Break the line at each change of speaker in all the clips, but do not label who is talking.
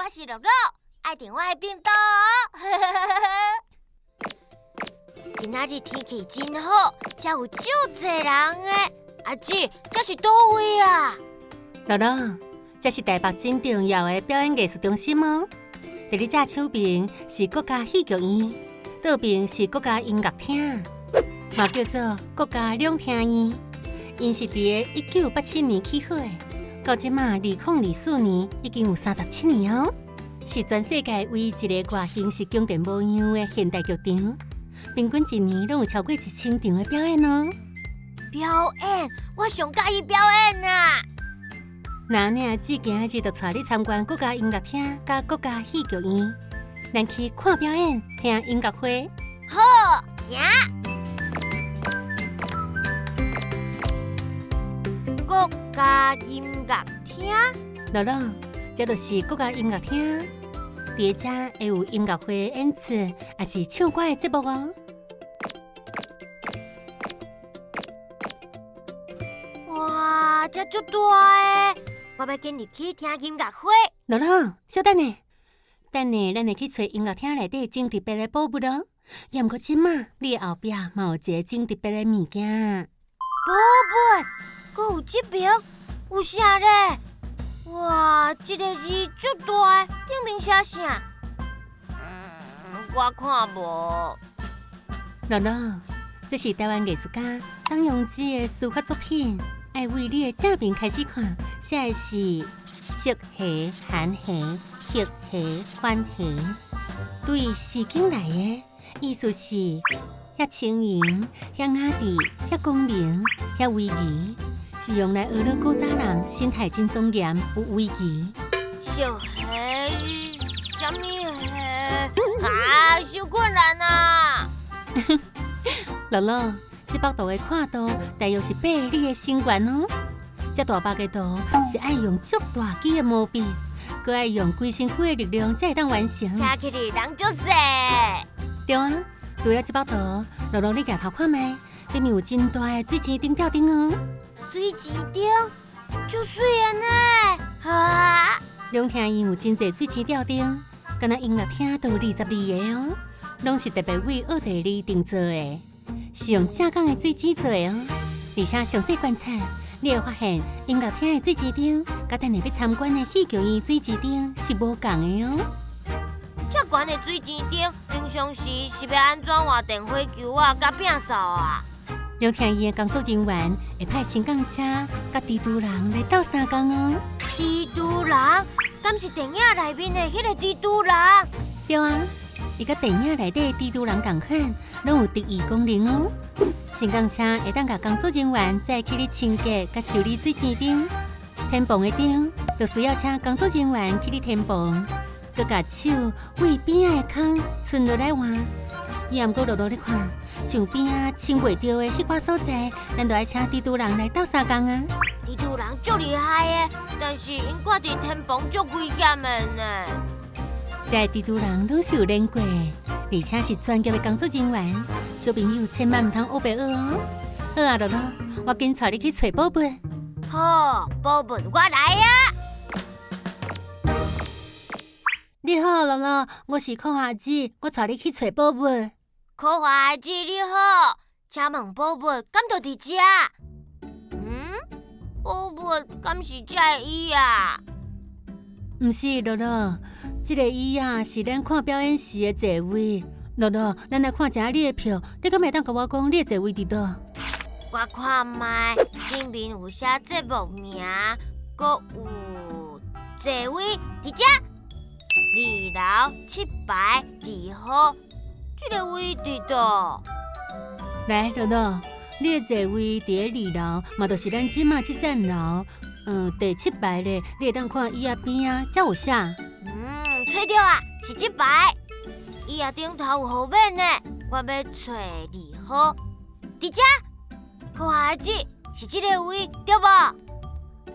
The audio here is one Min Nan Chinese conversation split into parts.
我是樂樂，愛訂我的便當。今仔日天氣真好，遮有足濟人的。阿姊，這是佗位啊？
樂樂，這是台北真重要的表演藝術中心哦。佇你正手爿是國家戲劇院，倒爿是國家音樂廳，嘛叫做國家兩廳院。𪜶是佇个1987年起好的，到這馬2024年已經有37年哦。是全世界唯一一個外形是宮殿模樣的現代劇場，平均一年攏有超過1000場的表演哦。
表演，我上佮意表演啊！
那你阿姊今仔日就帶你參觀國家音樂廳佮國家戲劇院，咱去看表演、聽音樂會。
好，行。國家音樂廳，
樂樂，這就是國家音樂廳。佇遮會有音樂會演出，抑是唱歌的節目哦。
哇，這足大的！我欲緊入去聽音樂會。
樂樂，小等下，等下，咱會去揣音樂廳內底真特別的寶物哦。也毋過這馬，你的後壁嘛有一个真特別的物件。
寶物，閣有這爿，有啥咧？哇，這个字足大，頂面寫啥？我看無。
樂樂，這是台灣藝術家董陽孜的書法作品。愛為你的正面開始看，寫的是色下寒下黑下反下，對時間來的，意思是遐輕盈、遐雅致、遐光明、遐威儀，是用來學古早人心態真莊嚴、有威儀。
色下啥物下？啊，傷困難啊！
樂樂。這幅圖的闊度大約是8厘的身懸哦。這大幅的圖是愛用足大支的毛筆，閣愛用規身軀的力量才會當完成。
聽起來人足濟。
對啊，除了這幅圖，樂樂你舉頭看覓，頂面有真大的水晶燈吊燈哦。
水晶燈，足媠的呢！哈。
兩廳院有真濟水晶吊燈，敢若音樂廳都有22個哦，攏是特別為奧地利訂做的。是用正港的水晶做的哦，而且詳細觀察，你會發現音樂廳的水晶燈，佮等下欲參觀的戲劇院水晶燈是無仝的哦。
遮懸的水晶燈，平常時是欲按怎換電火球仔佮摒掃啊？
兩廳院的工作人員會派升降車佮蜘蛛人來鬥相共哦。
蜘蛛人，敢是電影內面的彼个蜘蛛人？
對啊。伊佮電影內底蜘蛛人仝款，攏有特異功能哦。升降車會當共工作人員載去咧清潔佮修理水晶燈。天棚的燈，就需要請工作人員去咧天棚，閣共手對邊仔的空伸落來換。也毋過樂樂你看，像邊仔清袂著的彼寡所在，咱就愛請蜘蛛人來鬥相共啊！
蜘蛛人足厲害的，但是𪜶掛佇天棚足危險的呢。
這个蜘蛛人攏是有練過，而且是專業的工作人員。小朋友千萬毋通烏白學哦！好啊，樂樂，我緊帶你去揣寶物。
好，寶物我來啊！
你好，樂樂，我是科華姊，我帶你去揣寶物。
科華姊你好，請問寶物敢就佇遮？嗯，寶物敢是這个椅啊？
毋是，樂樂，這个椅仔是咱看表演時的座位。樂樂，咱來看一下你的票，你敢會當共我講你的座位佇佗？
我看覓，頂面有寫節目名，閣有座位佇遮，二樓7排2號，這个位佇佗？
來，樂樂，你的座位佇咧二樓，嘛就是咱這馬這層樓。第七排咧，你會當看椅仔邊仔，遮有啥？
揣著啊，是這排。椅仔頂頭有號碼呢，我欲揣2號，佇遮。科華姊，是這个位對無？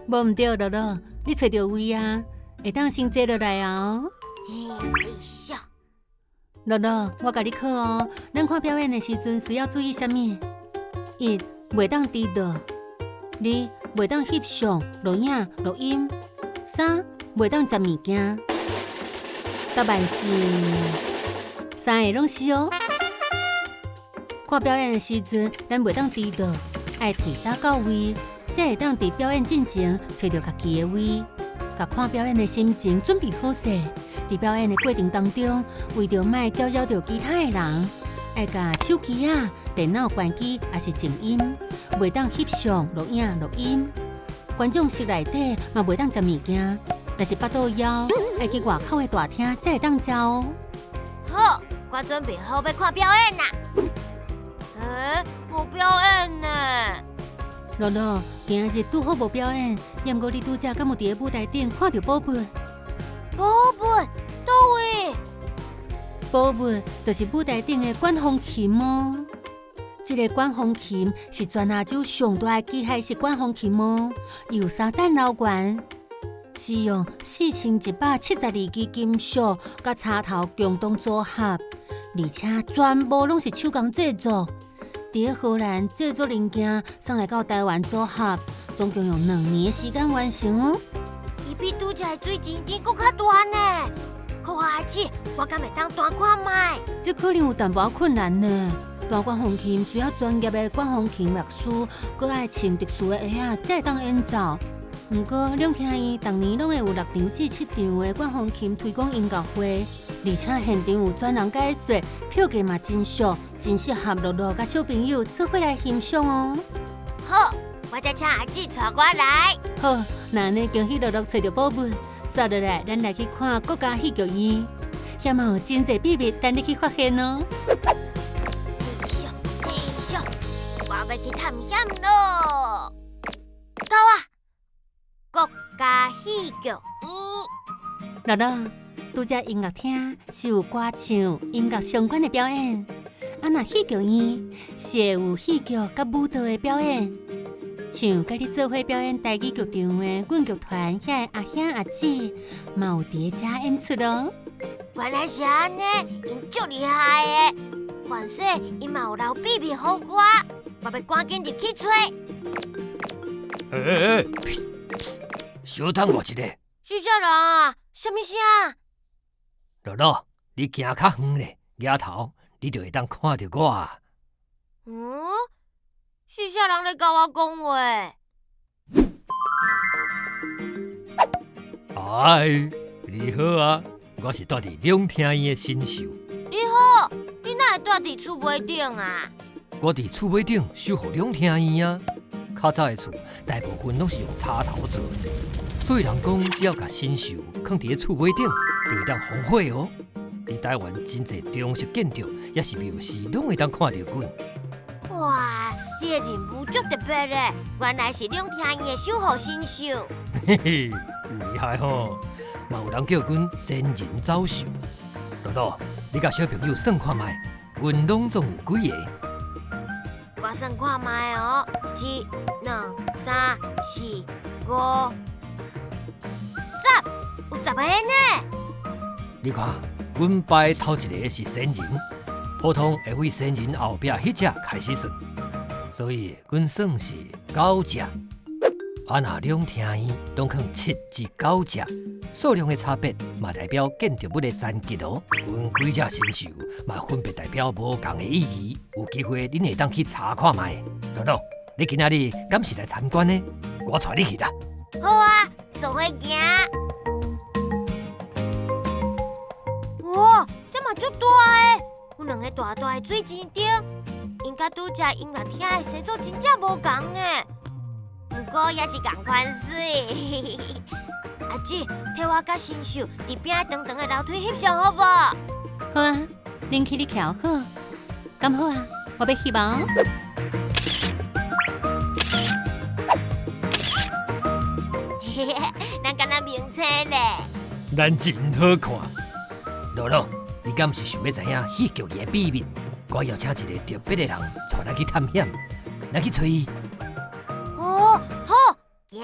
無毋對，樂樂，你揣著位啊，會當先坐落來啊。
嘿，哎呀。
樂樂，我共你考哦，咱看表演的時陣需要注意啥物？一，袂當遲到；二，袂當翕相、錄影、錄音；三，袂當食物件。答案是三个攏是哦。看表演的時陣，咱袂當遲到，愛提早到位，才會當佇表演進前揣著家己的位，共看表演的心情準備好勢。佇表演的過程當中，為著莫攪擾著其他的人，愛共手機仔、電腦關機，抑是靜音，袂當翕相、錄影、錄音。觀眾席內底嘛袂當食物件，若是腹肚枵，愛去外口的大廳才會當食哦。
好，我準備好欲看表演啦。欸，無表演呢？
樂樂，今仔日拄好無表演，毋過你拄才敢有佇个舞台頂看著寶物？
寶物？佗位？
寶物就是舞台頂的管風琴哦。這个管風琴是全亞洲上大的機械式管風琴哦，伊有三層樓懸，是用4172支金屬佮插頭共同組合，而且全部攏是手工製作。佇个荷蘭製作零件送來到台灣組合，總共用2年的時間完成哦。
伊比拄才的水晶燈閣較大呢！可阿姊，我敢會當彈看覓？
這可能有淡薄仔困難呢。彈管風琴需要專業的管風琴樂師，閣愛穿特殊的鞋仔才會當演奏。毋過兩廳院逐年攏會有6場至7場的管風琴推廣音樂會，而且現場有專人解說，票價嘛真俗，真適合樂樂佮小朋友做伙來欣賞哦。
好，我再請阿姊帶我來。
好，那按呢恭喜樂樂揣著寶物，煞落來咱來去看國家戲劇院，遐嘛有真濟秘密等你去發現哦。
嘿咻嘿咻，我欲去探險囉！到啊！國家戲劇院。
樂樂，拄才音樂廳是有歌唱、音樂相關的表演，啊，若戲劇院是會有戲劇佮舞蹈的表演。像佮你做伙表演台語劇場的阮劇團遐的阿兄阿姊，嘛有佇遮演出哦。
原來是按呢，𪜶足厲害的。還說𪜶嘛有留秘密予我，我欲趕緊入去揣。
欸欸欸，小等我一下。
是啥人啊？啥物聲？
樂樂，你行較遠咧，舉頭你就會當看著我啊。
嗯？是啥人咧共我講話？
哎，你好啊，我是住佇兩廳院的神獸。
你好，你哪會住佇厝尾頂啊？
我佇厝尾頂守護兩廳院啊。較早的厝大部分攏是用柴頭做的，所以人講只要共神獸囥佇咧厝尾頂，就會當防火哦。佇台灣真濟中式建築，抑是廟寺，攏會當看著阮。
哇，你的任務足特別咧，原來是兩廳院的守護神獸。
嘿嘿，有厲害吼！嘛有人叫阮仙人走獸。樂樂，你佮小朋友算看覓，阮攏總有幾個？
我算看覓哦，一、兩、三、四、五、十，有10個呢。
你看，阮排頭一个是仙人，普通會為仙人後壁彼隻開始算，所以阮算是9隻。啊，若兩廳院攏囥7至9隻，數量的差別嘛代表建築物的層級哦。阮幾隻神獸嘛分別代表無仝的意義，有機會恁會當去查看覓。樂樂，你今仔日敢是來參觀的？我帶你去啦。
好啊，做伙行。哇，這嘛足大的，有兩個大大的水晶燈，𪜶佮拄才音樂廳的生做真正無仝呢。毋過也是仝款媠。阿姊，替我佮神獸佇邊仔長長的樓梯翕相好無？
好啊，恁去你徛好，敢好啊？我欲翕哦。
嘿嘿，咱敢若明星咧。
咱真好看。樂樂，你敢是想欲知影戲劇院的秘密？我邀請一個特別的人帶咱去探險，來去揣伊。
哦，好，行。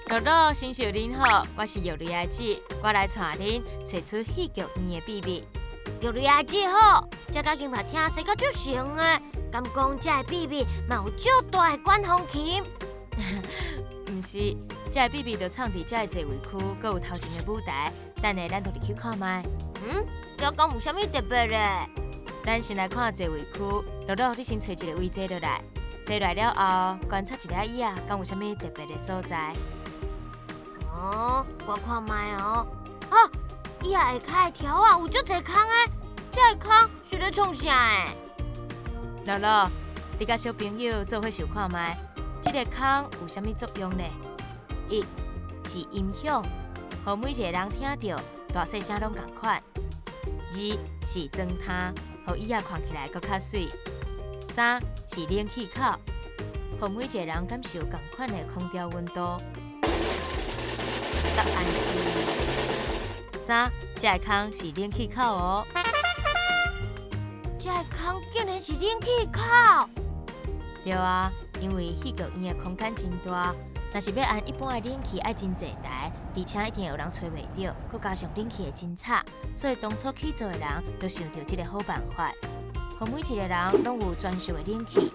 樂樂，神獸恁好，我是玉蕊阿姊，我來帶恁揣出戲劇院的秘密。
玉蕊阿姊好，這佮音樂廳生甲足像的，敢講這个秘密嘛有足大的管風琴？
毋是，這个秘密就藏佇這个座位區，閣有頭前的舞台。等下咱就入去看覓。
嗯，這敢有啥物特別的？
咱先來看座位區。樂樂，你先揣一个位坐落來。坐落來了後，觀察一下椅仔，敢有啥物特別的所在？
哦，我看覓哦。啊，椅仔下跤的條仔有足濟空的，這个空是咧創啥的？
樂樂，你佮小朋友做伙想看覓，這个空有啥物作用呢？一是音響，予每一个人聽著大細聲攏仝款；二是裝窗，予椅仔看起來閣較媠；三是冷氣口，予每一个人感受仝款的空調溫度。答案是三，這个空是冷氣口哦。
這个空竟然是冷氣口？
對啊，因為戲劇院的空間真大，若是欲按一般的冷氣愛真濟台，而且一定有人吹袂著，閣加上冷氣會真吵，所以當初起造的人就想著這个好辦法，予每一个人攏有專屬的冷氣，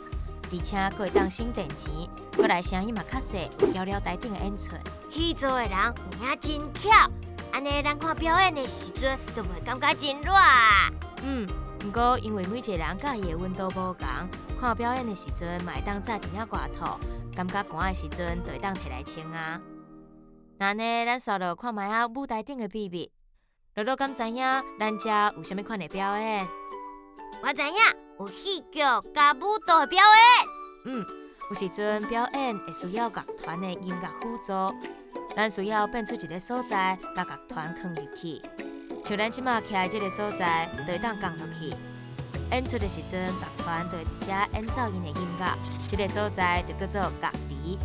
而且閣會當省電錢，閣來聲音嘛較細，有繳了台頂的演出。
起造的人有影真巧，按呢咱看表演的時陣就袂感覺真熱。
嗯，毋過因為每一個人佮意的溫度無仝，看表演的時陣嘛會當紮一領外套，感覺寒的時陣就會當提來穿啊。那呢，咱紲落看覓仔舞台頂的秘密。樂樂敢知影咱遮有啥物款的表演？
我知影有戲劇佮舞蹈的表演。
嗯，有時陣表演會需要樂團的音樂輔助，咱需要變出一个所在，共樂團囥入去。像咱這馬徛的這个所在，就會當降落去。演出的時陣，樂團就會佇遮演奏𪜶的音樂，這个所在就叫做樂池。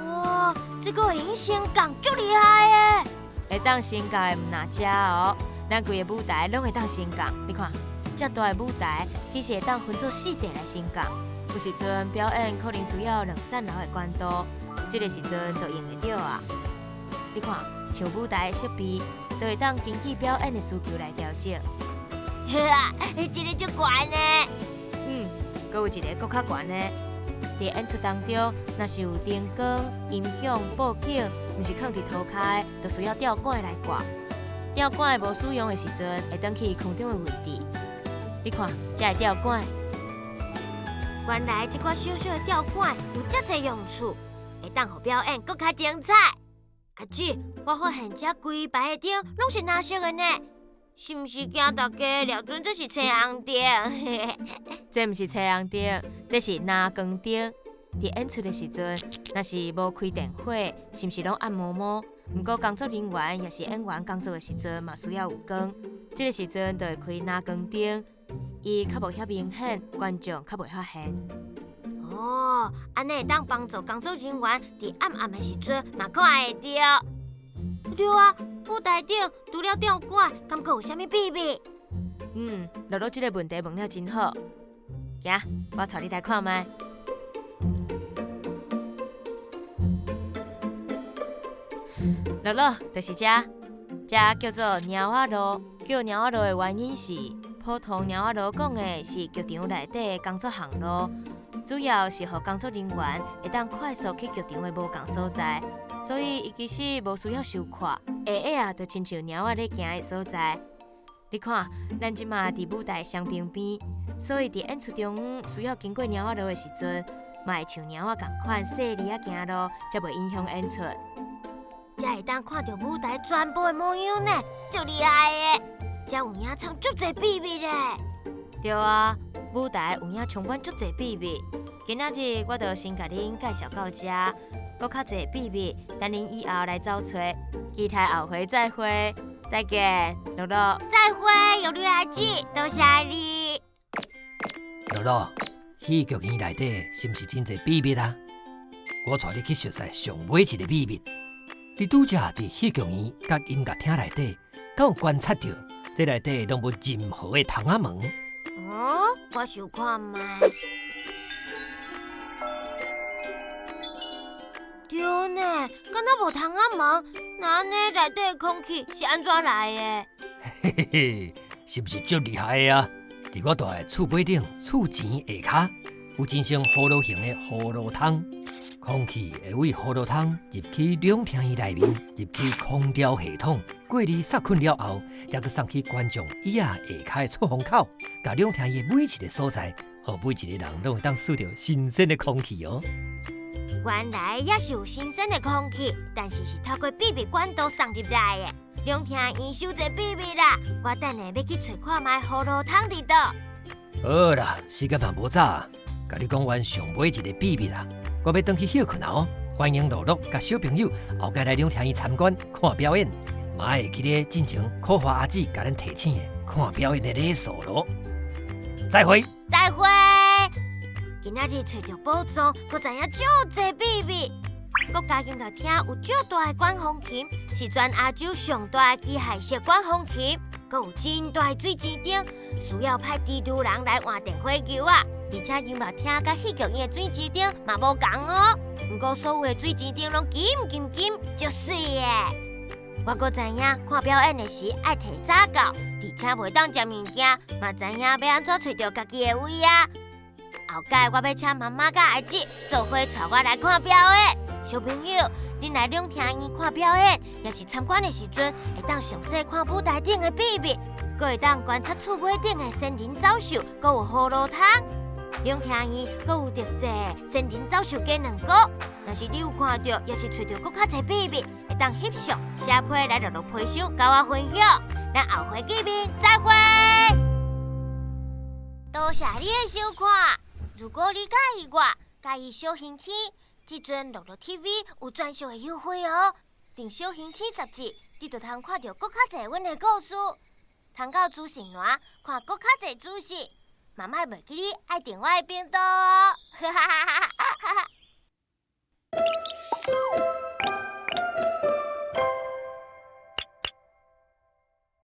哇，這个會用升降，足厲害的！
會當升降的毋但遮哦，咱規个舞台攏會當升降。你看，遮大的舞台，其實會當分做四塊來升降。有時陣表演可能需要兩層樓的高度，這个時陣就用會著啊。你看，像舞台的設備，就會當根據表演的需求來調整。
呵啊，這个足懸的。
嗯，閣有一个閣較懸的。佇演出當中，若是有燈光、音響、布景，毋是囥佇塗跤的，就需要吊桿來掛。吊桿無使用的時陣，會轉去空中的位置。你看，這个吊桿，
原來這寡小小的吊桿有遮濟用處，會當予表演閣較精彩。阿姊，我發現遮規排的燈攏是藍色的呢，是毋是驚大家掠準這是青紅燈？
這毋是青紅燈，這是藍光燈。佇演出的時陣，若是無開電火，是毋是攏暗暛暛？毋過工作人員抑是演員工作的時陣嘛需要有光，這个時陣就會開藍光燈，伊較無遐明顯，觀眾較袂發現。
哦，按呢會當幫助工作人員佇暗暗的時陣嘛看會著。對啊，舞台頂除了吊桿，敢閣有啥物秘密？
嗯，樂樂這个問題問了真好。行，我帶你來看覓。樂樂就是這，這叫做貓仔路。叫貓仔路的原因是，普通貓仔路講的是劇場內底的工作巷路，主要是予工作人員會當快速去劇場的無仝所在，所以伊其實無需要收闊，下下啊就親像貓仔咧行的所在。你看，咱這馬佇舞台雙邊邊，所以佇演出中需要經過貓仔路的時陣，嘛會像貓仔仝款細膩仔行路，才袂影響演出。
才會當看著舞台全部的模樣呢，足厲害的！遮有影藏足濟秘密咧。
對啊，舞台有影充滿足濟秘密。今仔日我就先共恁介紹到遮，閣較濟秘密，等恁以後來找揣。期待後回再會，再見，樂樂。
再會，玉女阿姊，多謝你。
樂樂，戲劇院內底是毋是真濟秘密啊？我帶你去熟悉上尾一个秘密。你拄才佇戲劇院佮音樂廳內底，敢有觀察著？這內底攏無任何的窗仔門。
哦，我想看覓。對呢，敢若無窗仔門，那按呢內底的空氣是按怎來的？
嘿嘿嘿，是毋是足厲害的啊？佇我蹛的厝尾頂、厝前下跤，有真像葫蘆形的葫蘆窗。空氣會為葫蘆通入去兩廳院內面，入去空調系統，過濾殺菌了後，才閣送去觀眾椅仔下跤的出風口，共兩廳院的每一个所在，予每一个人攏會當吸著新鮮的空氣哦。
原來也是有新鮮的空氣，但是是透過秘密管道送入來的。兩廳院傷濟秘密啦，我等下欲去揣看覓葫蘆通佇佗。
好啦，時間嘛無早，共你講完上尾一个秘密啦。我欲轉去歇睏啊！歡迎樂樂佮小朋友後蓋來兩廳院參觀看表演，嘛會記得進前可華阿姊共咱提醒的看表演的禮數囉。再會，
再會。今仔日揣著寶藏，閣知影足濟秘密。國家音樂廳有足大的管風琴，是全亞洲上大的機械式管風琴，閣有真大的水晶燈，需要派蜘蛛人來換電火球啊！而且音樂廳佮戲劇院的水晶燈嘛無仝哦，毋過所有的水晶燈攏金金金，足媠的。我閣知影看表演的時愛提早到，而且袂當食物件，嘛知影欲按怎揣著家己的位啊。後蓋我欲請媽媽佮阿姊做伙帶我來看表演。小朋友，恁來兩廳院看表演，抑是參觀的時陣，會當詳細看舞台頂的秘密，閣會當觀察厝尾頂的仙人走獸，閣有葫蘆通。兩廳院閣有特製仙人走獸雞卵糕。若是你有看著，抑是揣著閣較濟秘密，會當翕相寫批來樂樂批箱佮我分享。咱後回見面，再會。多謝你的收看。如果你佮意我，佮意小星星，這陣樂樂 TV 有專屬的優惠哦。訂小星星雜誌，你就通看著閣較濟阮的故事，通到資訊欄看閣較濟資訊。嘛莫袂記得愛訂我的頻道哦。哈哈哈哈。